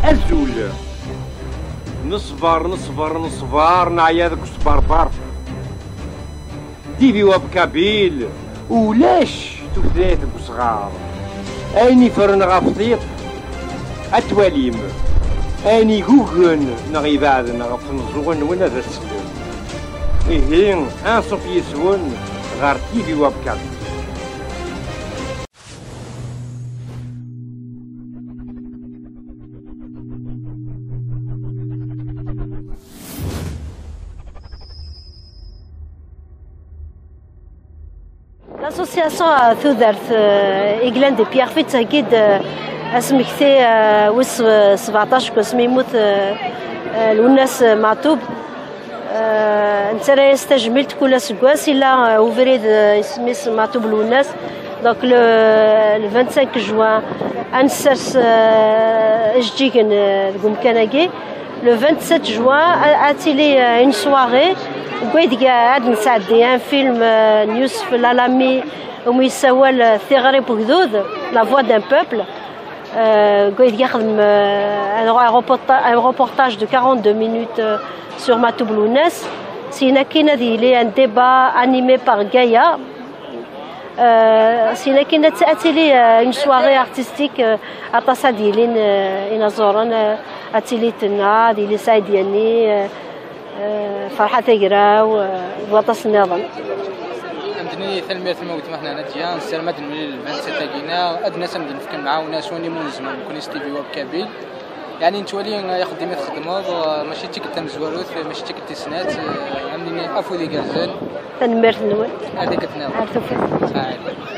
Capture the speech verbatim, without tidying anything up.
Azul. Neṣber, neṣber, neṣber, neɛya deg usberber. T V Web Kabyle, ulac tutlayt deg usɣar. Ayen iffren ɣef tiṭ, ad twalim. Ayen igugen neɣ ibeɛden ɣef tmeẓẓuɣin-nwen, ad as-tellem. Ihi, anṣuf yis-wen ɣer T V Web Kabyle. L'association, euh, Tudert, euh, i yellan di Pierrefitte, tettheggi-d, euh, asmekti, euh, wis, euh, sebɛeṭṭac deg wasmi yemmut, euh, euh, Lwennas, euh, Meɛtub. Euh, nettarra-yas tajmilt kul aseggas. Yella, euh, ubrid, euh, isem-is Meɛtub Lwennas. Donc le, le vingt-cinq juin, ad nessers, euh, ijeǧǧigen, euh, deg umkan-agi. Le vingt-sept juin, a- ad tili, euh, une soirée deg waydeg ad nesɛeddi un film, euh, n Yousef Lalami, umi yessawal, euh, Tiɣri n Wegdud, La Voix d'un Peuple. Euh, deg waydeg ad nexdem, euh, un, un reporta- un reportage de quarante-deux minutes, euh, sur Meɛtub Lwennas. Syin akkin ad yili un débat animé par Gaïa. Euh, syin akkin ad t- ad tili, euh, une soirée artistique, euh, aṭas ad d-yilin, euh, inaẓuren, euh, ad tili Tenna, ad yili Saɛid Yanni, euh, euh, Ferḥat Agraw, euh, d waṭas nniḍen. Amedni, tanemmirt i weltma-tneɣ Nadya. Nessaram ad nemlil le vingt-sept-agi-nneɣ, ad d-nas ad d-nefk lemɛawna s wayen umi nezmer nekkni s T V Web Kabyle. Yeɛni nettwali axeddim i txeddmeḍ, euh, mačči d tikkelt tamezwarut, mačči d tikkelt tis snat, euh, ad nini afud igerrzen. Tanemmirt-nwen. Ar tikkelt nniḍen. Ar tufat. Saɛid.